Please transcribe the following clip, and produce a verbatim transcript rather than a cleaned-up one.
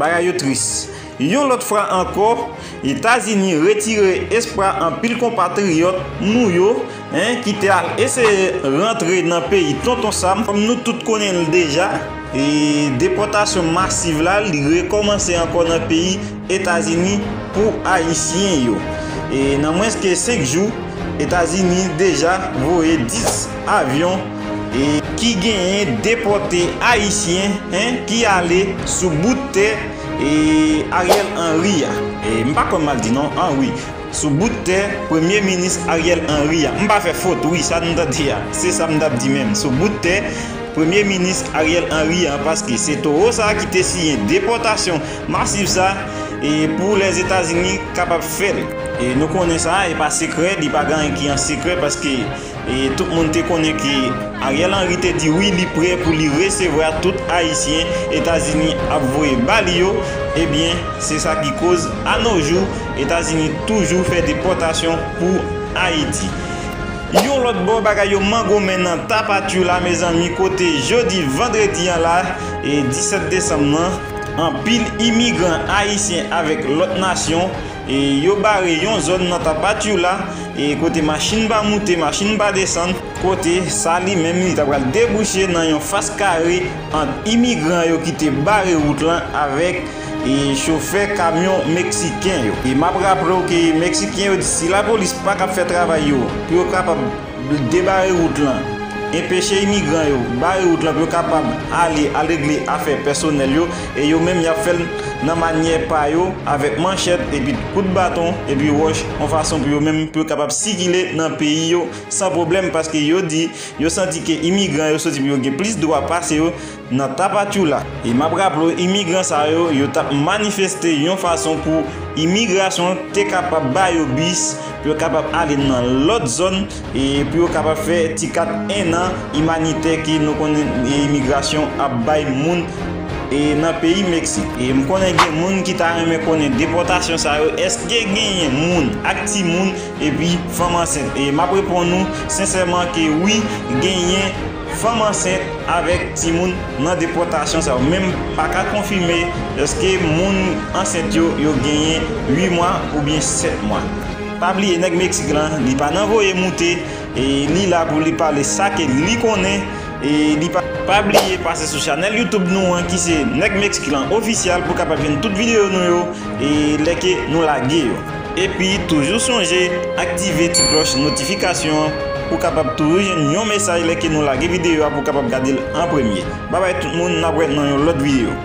Bagay yo tris. Yon lòt fwa ankò, Etazini retire espwa anpil konpatriyòt nou yo, en, ki te al eseye rantre nan peyi Tonton Sam. Kòm nou tout konnen l deja, e depòtasyon masiv la, li rekòmanse ankò nan peyi Etazini pou Ayisyen yo. E nan mwens ke senk jou, Etazini deja voye dis avyon, e ki genyen depòte Ayisyen, en, ki ale sou bout tè, e, Ariel Henry a. E m pa kwè m mal di non, an wi. Sou bout tè Premye Minis Ariel Henry a. M pa fè fot, wi, sa m tande a. Se sa m t ap di menm. Sou bout tè Premye Minis Ariel Henry a, paske se towo sa a ki te siyen depòtasyon masiv sa, e pou Lèzetazini kapab fè l. E nou konnen sa, e pa sekrè, li pa gen anyen ki an sekrè, paske, e tout moun te konnen ke Ariel Henry te di wi, li prè pou li resevwa tout Ayisyen Etazini ap voye ba li yo. Ebyen, se sa ki koz, a no jou, Etazini toujou fè depòtasyon pou Ayiti. Yon lòt bò, bagay yo mangonmen nan Tapachula, mezanmi, kote jodi vandredi an la, e disèt desanm nan, anpil imigran ayisyen avèk lòt nasyon, e yo bare yon zòn nan Tapachula, e kote machin pa moute, machin pa desann, kote sa li menm li ta pral debouche nan yon fas kare ant imigran yo ki te bare wout lan avèk, e, chofè kamyon meksiken yo. E m ap raple w ke meksiken yo di si lapolis pa ka fè travay yo pou yo kapab debare wout lan, enpeche imigran yo bare wout lan pou yo kapab ale al regle afè pèsonèl yo, e yo menm y ap fè l nan manyè pa yo, avèk manchèt epi kout baton epi wòch, yon fason pou yo menm pou yo kapab sikile nan peyi yo san pwoblèm, paske yo di yo santi ke imigran yo soti pou yo gen plis dwa pase yo nan Tapachula. E m ap raple w, imigran sa yo, yo t ap manifeste yon fason pou imigrasyon te kapab ba yo bis pou yo kapab ale nan lòt zòn, e pou yo kapab fè ti kat en an imanitè ke nou konnen, e, imigrasyon ap bay moun, e, nan peyi Meksik. E m konnen gen moun ki ta renmen konnen depòtasyon sa yo, èske genyen moun ak timoun epi fanm ansent? E m ap reponn ou sensèman ke wi, genyen fanm ansent avèk timoun nan depòtasyon sa yo. Men m pa ka konfime èske moun ansent yo, yo genyen uit mwa oubyen sèt mwa. Pa bliye, nèg Meksik lan, li pa nan voye moute, e li la pou li pale sa ke li konnen, e li pa, pa bliye pase sou chanèl YouTube nou an ki se Nèg Meksik lan Ofisyal pou kapab jwenn tout videyo nou yo, e lè ke nou lage yo. Epi toujou sonje aktive ti klòch notifikasyon an pou kapab toujou jwenn yon mesaj lè ke nou lage videyo a pou kapab gade l an premye. Babay tout moun, n ap wè nan yon lòt videyo.